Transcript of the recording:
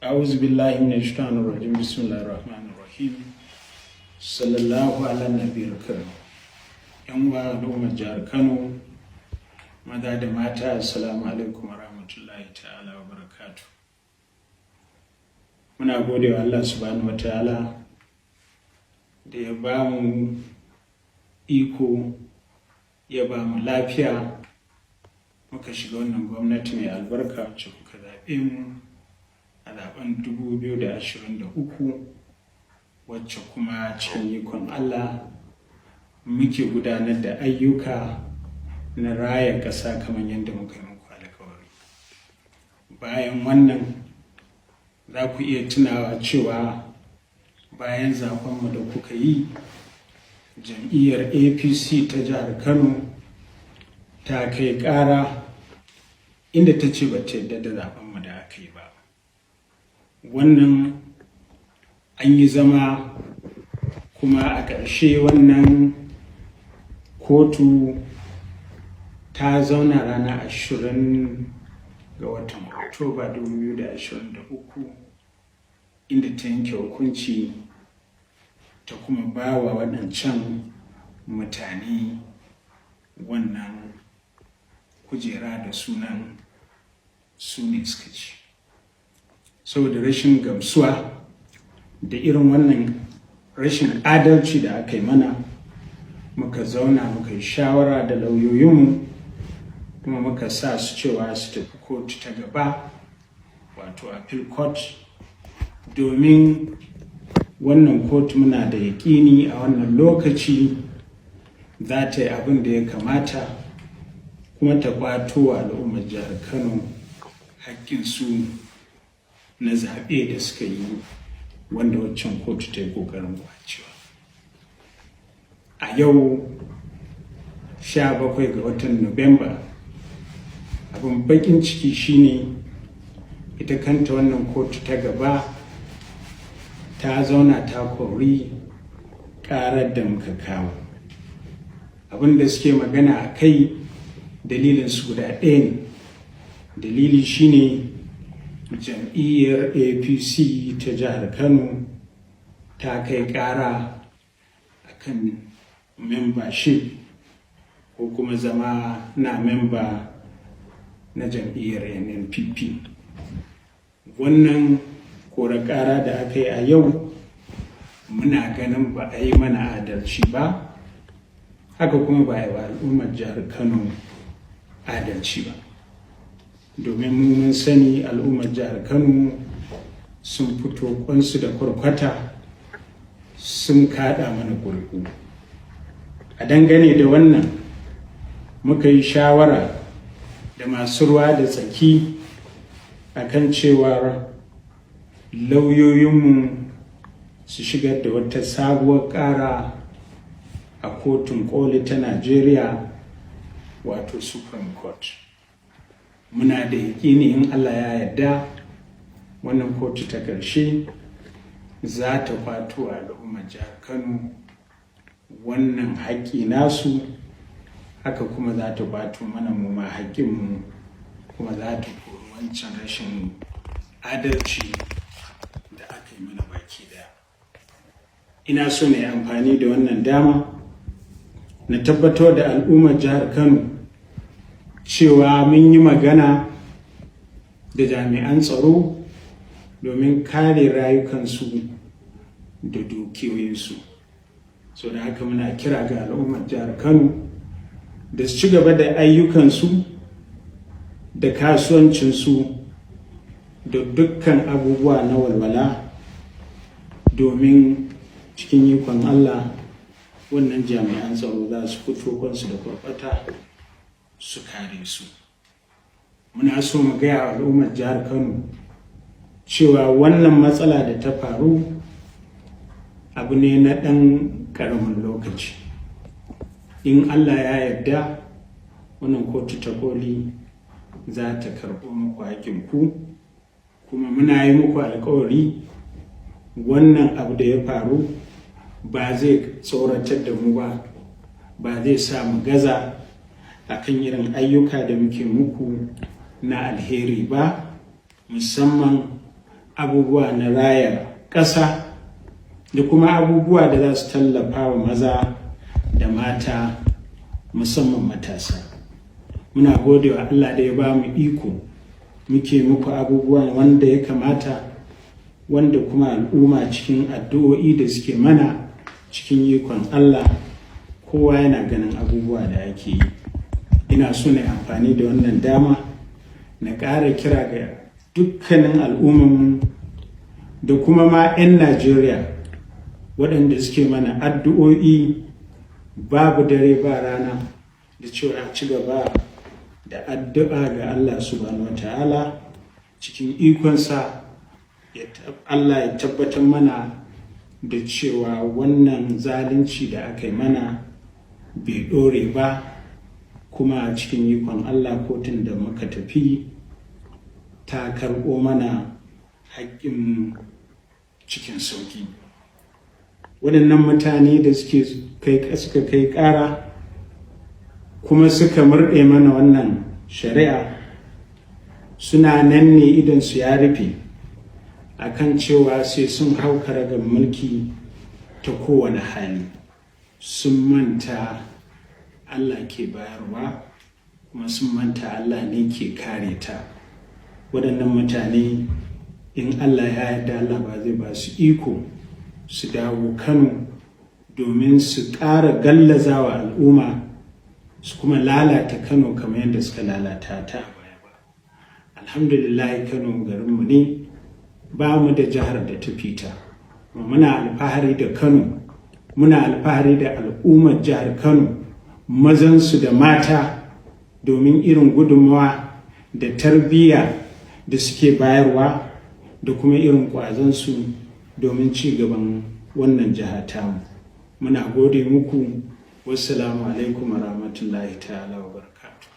أعوذ بالله من الشيطان الرجيم. بسم الله الرحمن الرحيم. صلى الله على النبي الكريم. Yan uwa al'ummar jihar Kano, maza da mata, assalamu alaikum wa rahmatullahi ta'ala wa barakatu. Muna gode wa Allah subhanahu wa ta'ala da ya ba mu iko, ya ba mu lafiya, muka shiga wannan gwamnati mai albarka wacce kuka zaɓe mu a zaben 2023, wacce kuma cikin ikon Allah muke gudanar da ayyuka na raya ƙasa kamar yadda muka yi muku alkawari. Bayan wannan, za ku iya tunawa cewa bayan zaɓenmu da kuka yi, jam'iyyar APC ta jihar Kano ta kai ƙara inda ta ce ba ta yarda da zaɓenmu da aka yi ba. Wannan an yi zama, kuma a ƙarshe wannan kotu ta zauna ranar 20 ga watan Oktoba 2023, inda ta yanke hukunci ta kuma ba wa waɗancan mutane wannan kujera da sunan su ne suka ci. Saboda rashin gamsuwa da irin wannan rashin adalci da aka yi mana, muka zauna muka yi shawara da lauyoyinmu, kuma muka sa su cewa su tafi kotu ta gaba, wato appeal court, domin wannan kotu muna da yaƙini a wannan lokaci za ta yi abin da ya kamata kuma ta kwato wa al'ummar jihar Kano haƙƙinsu na zaɓe da suka yi, wanda waccan kotu ta yi ƙoƙarin kwacewa. A yau 17 ga watan Nuwamba, abin bakin ciki shine ita kanta wannan kotu ta gaba ta zauna ta kori karar da muka kawo. Abin da suke magana a kai, dalilin su guda ɗaya ne. Dalili shine jam'iyyar APC ta jihar Kano ta kai ƙara akan membership ko kuma zama na memba na jam'iyyar NNPP. Wannan kora ƙara da aka yi a yau, muna ganin ba a yi mana adalci ba, haka kuma ba a yi wa al'ummar jihar Kano adalci ba, domin mu mun sani al'ummar jihar Kano sun fito kwansu da kwarkwata sun kaɗa mana ƙuri'u. A dangane da wannan, muka yi shawara da masu ruwa da tsaki akan cewar lauyoyinmu su shigar da wata sabuwar ƙara a Kotun Koli ta Najeriya, wato Supreme Court. Muna da yaƙini in Allah ya yarda wannan kotu ta ƙarshe za ta kwato al'ummar jihar Kano wannan haƙƙi nasu, haka kuma za ta kwato mana mu ma haƙƙinmu, kuma za ta kori wancan rashin adalci da aka yi mana baki daya. Ina so na yi amfani da wannan dama na tabbatar da al'ummar jihar Kano cewa mun yi magana da jami'an tsaro domin kare rayukansu da dukiyoyinsu. So da haka muna kira ga al'ummar jihar Kano da su ci gaba da ayyukansu da kasuwancinsu da dukkan abubuwa na walwala, domin cikin ikon Allah wannan jami'an tsaro za su fito kwansu da kwarkwata su kare su. Muna so mu gaya wa al'ummar jihar Kano cewa wannan matsala da ta faru abu ne na ɗan ƙaramin lokaci. In Allah ya yarda wannan kotu ta koli za ta karɓo muku haƙƙinku, kuma muna yi muku alkawari wannan abu da ya faru ba zai tsoratar da mu ba, ba zai sa mu gaza akan irin ayyuka da muke muku na alheri ba, musamman abubuwa na raya ƙasa da kuma abubuwa da za su tallafa wa maza da mata, musamman matasa. Muna gode wa Allah da ya ba mu iko muke muku abubuwan wanda ya kamata, wanda kuma al'umma cikin addu'o'i da suke mana, cikin ikon Allah kowa yana ganin abubuwa da ake yi. Ina so na amfani da wannan dama na ƙara kira ga dukkanin al'ummanmu da kuma ma 'yan Najeriya waɗanda suke mana addu'o'i babu dare ba rana, da cewa a ci gaba da addu'a ga Allah Subhanahu wa Ta'ala, cikin ikonsa Allah ya tabbatar mana da cewa wannan zalunci da aka yi mana bai ɗore ba. Kuma cikin ikon Allah kotun da muka tafi ta karɓo mana haƙƙin cikin sauƙi. Waɗannan mutane da suka kai ƙara kuma suka murɗe mana wannan shari'a suna nan ne idan su ya rufe akan cewa sai sun hau karagar mulki ta kowane hali. Sun manta Allah ke bayarwa, kuma sun manta Allah ne ke kare ta. Waɗannan mutane, in Allah ya yarda, Allah ba zai ba su iko su dawo Kano domin su ƙara gallazawa al'umma su kuma lalata Kano kamar yadda suka lalata ta a baya ba. Alhamdulillah, Kano garinmu ne, ba mu da jihar da ta fita. Muna alfahari da Kano, muna alfahari da al'ummar jihar Kano, mazansu da mata, domin irin gudunmawa da tarbiyya da suke bayarwa da kuma irin ƙwazonsu domin ci gaban wannan jiha tamu. Muna gode muku. Wassalamu alaikum wa rahmatullahi ta'ala wa barakatuh.